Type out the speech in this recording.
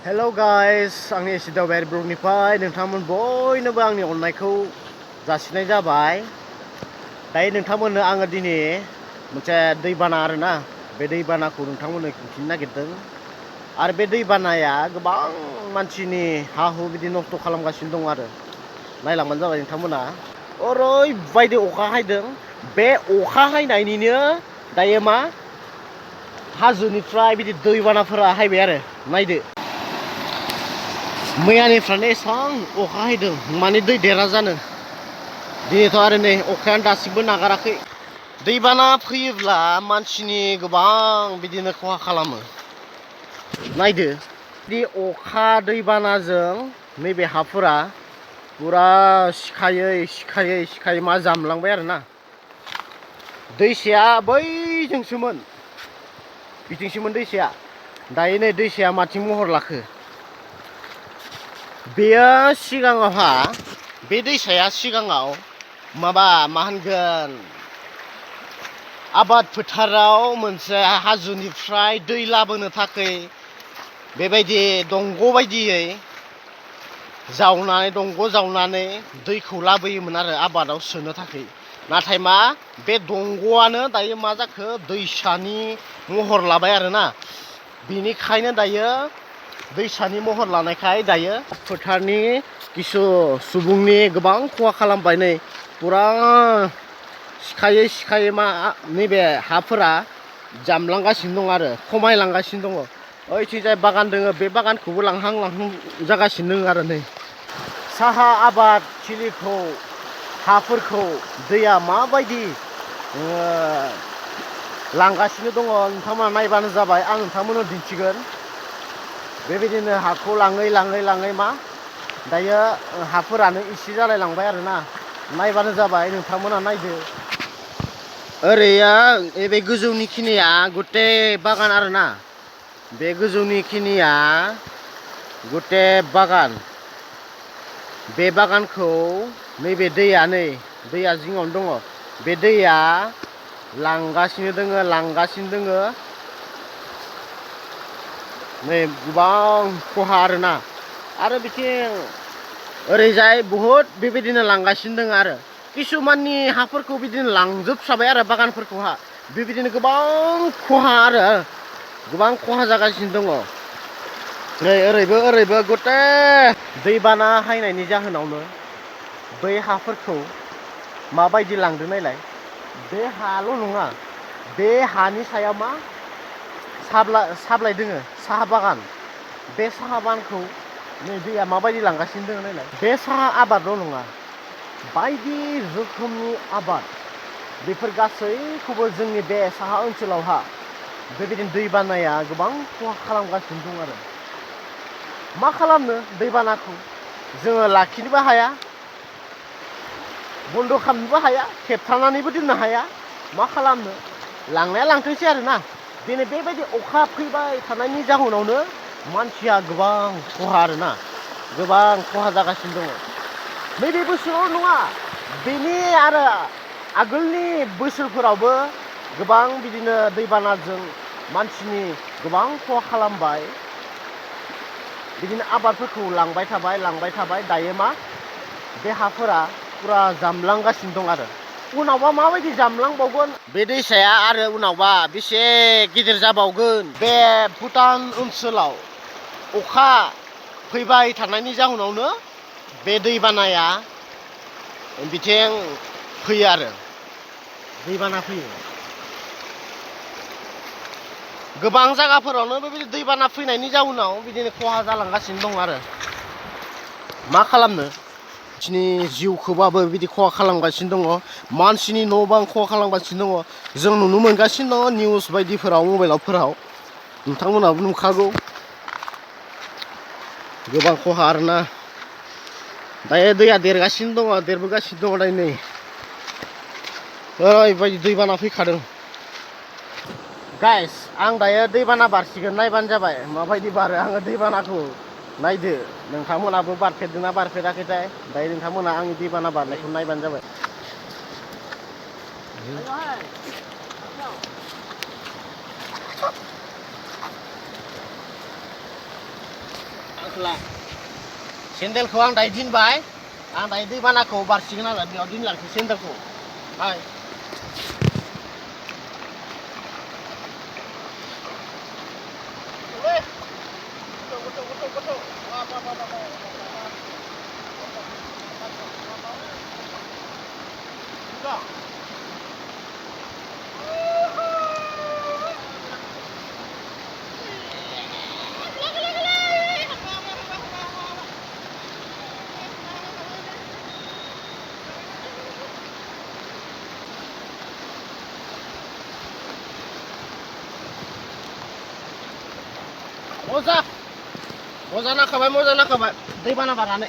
Hello guys, आंनि एसे दावबायारि ब्लगनिफ्राय नोंथांमोन बयनोबो आंनि अननायखौ जासिनाय जाबाय। दायो नोंथांमोननो आङो दिनै मोनसे दैबाना आरोना बे दैबानाखौ नोंथांमोननो खिन्थिनो नागिरदों। आरो बे दैबानाया गोबां मानसिनि हा हु बिदि नस्थ' खालामगासिनो दं आरो नायलांबानो जाबाय नोंथांमोना। ओरैबायदि अखा हायदों, बे अखा हायनायनिनो दायो मा हाजोनिफ्राय बिदि दैबानाफोरा हायबाय आरो नायदो। मैयानिफ्रायनो एसां अखा हायदों माने दै देरा जानो। दिनैथ' आरो नै अखायानो दासिमबो नागाराखै। दैबाना फैयोब्ला मानसिनि गोबां बिदिनो खहा खालामो। नायदो बे अखा दैबानाजों नैबे हाफोरा पुरा सिखायै मा जामलांबाय आरोना। दैसाया बैजोंसोमोन, बिथिंसोमोन दैसाया। दायो नै दैसाया माथिं महर लाखो। बेयो सिगाङावहा बे दैसाया सिगाङाव मा होनगोन आबाद फोथाराव मोनसे हाजोनिफ्राय दै लाबोनो थाखाय बेबायदि दंग' बायदियै दंग' जावनानै दैखौ लाबोयोमोन आरो आबादाव सोनो थाखाय। नाथाय मा बे दंग'आनो दायो मा जाखो दैसानि महर लाबाय आरोना। बेनिखायनो दायो दैसानि महर लानायखाय दायो फोथारनि किसु सुबुंनि गोबां खहा खालामबाय। नै पुरा सिखायै मा नैबे हाफोरा जामलांगासिनो दं आरो खमायलांगासिनो दङ। ओइथिंजाय बागान दोङो, बे बागानखौबो लांहां जागासिनो दङ आरो नै। साहा आबाद थिलिखौ हाफोरखौ दैया माबायदि लांगासिनो दङ नोंथांमोना नायबानो जाबाय। आं नोंथांमोननो दिन्थिगोन। बेबायदिनो हाखौ लाङै मा दायो हाफोरानो इसे जालायलांबाय आरोना। नायबानो जाबाय, नोंथांमोना नायदो। ओरैया बे गोजौनि खिनिया गुटे बागान आरोना। बे गोजौनि खिनिया गुटे बागान। बे बागानखौ नैबे दैया जिङावनो दङ। बे दैया लांगासिनो दोङो। नै गोबां खहा आरोना। आरो बिथिं ओरैजाय बहुद बेबायदिनो लांगासिनो दङ आरो किसुमाननि हाफोरखौ बिदिनो लांजोबस्राबाय आरो बागानफोरखौहा। बेबायदिनो गोबां खहा जागासिनो दङ। नै ओरैबो गटे दैबाना हायनायनि जाहोनावनो बै हाफोरखौ माबायदि लांदो नायलाय। बे हाल' नङा, बे हानि सायाव मा साब्लाय दोङो, साहा बागान। बे साहा बागानखौ नै दैया माबायदि लांगासिनो दङ नायलाय। बे साहा आबादल' नङा, बायदि रोखोमनि आबाद बेफोर गासैखौबो जोंनि बे साहा ओनसोलावहा बेबायदिनो दैबानाया गोबां खहा खालामगासिनो दं आरो। मा खालामनो दैबानाखौ जोङो लाखिनोबो हाया, बन्द' खालामनोबो हाया, खेबथानानैबो दोननो हाया। मा खालामनो, लांनाया लांथोंसै आरोना। दिनै बेबायदि अखा फैबाय थानायनि जाहोनावनो मानसिया गोबां खहा आरोना, गोबां खहा जागासिनो दङ। नैबे बोसोराव नङा, बेनि आरो आगोलनि बोसोरफोरावबो गोबां बिदिनो दैबानाजों मानसिनि गोबां खहा खालामबाय। बिदिनो आबादफोरखौ लांबाय थाबाय। दायो मा बे हाफोरा पुरा जामलांगासिनो दं आरो उनावबा माबायदि जामलांबावगोन बे दैसाया आरो उनावबा बेसे गिदिर जाबावगोन। बे भुटान ओनसोलाव अखा फैबाय थानायनि जाहोनावनो बे दैबानाया बिथिं फैयो आरो दैबाना फैयो। गोबां जायगाफोरावनो बेबायदि दैबाना फैनायनि जाउनाव बिदिनो खहा जालांगासिनो दं आरो मा खालामनो। मानसिनि जिउखौबाबो बिदि खहा खालामगासिनो दङ, मानसिनि न' बां खहा खालामगासिनो दङ। जों नुनो मोनगासिनो दङ निउस बायदिफोराव, मबाइलफोराव। नोंथांमोनहाबो नुखागौ गोबां खहा आरोना। दायो दैया देरबोगासिनो दङ दायो नै ओरैबायदि दैबाना फैखादों। गाइस, आं दायो दैबाना बारसिगोन, नायबानो जाबाय माबायदि बारो आङो दैबानाखौ। नायदो नोंथांमोनाबो बारफेरदोंना बारफेराखैथाय। दायो नोंथांमोना आंनि दैबाना बारनायखौ नायबानो जाबाय। खोला सेन्देलखौ आं दायो दिनबाय आं दायो दैबानाखौ बारसिगोन आरो बेयाव दिनलांसै सेन्देलखौ हाय मजा नांखाबाय दैबाना बारनानै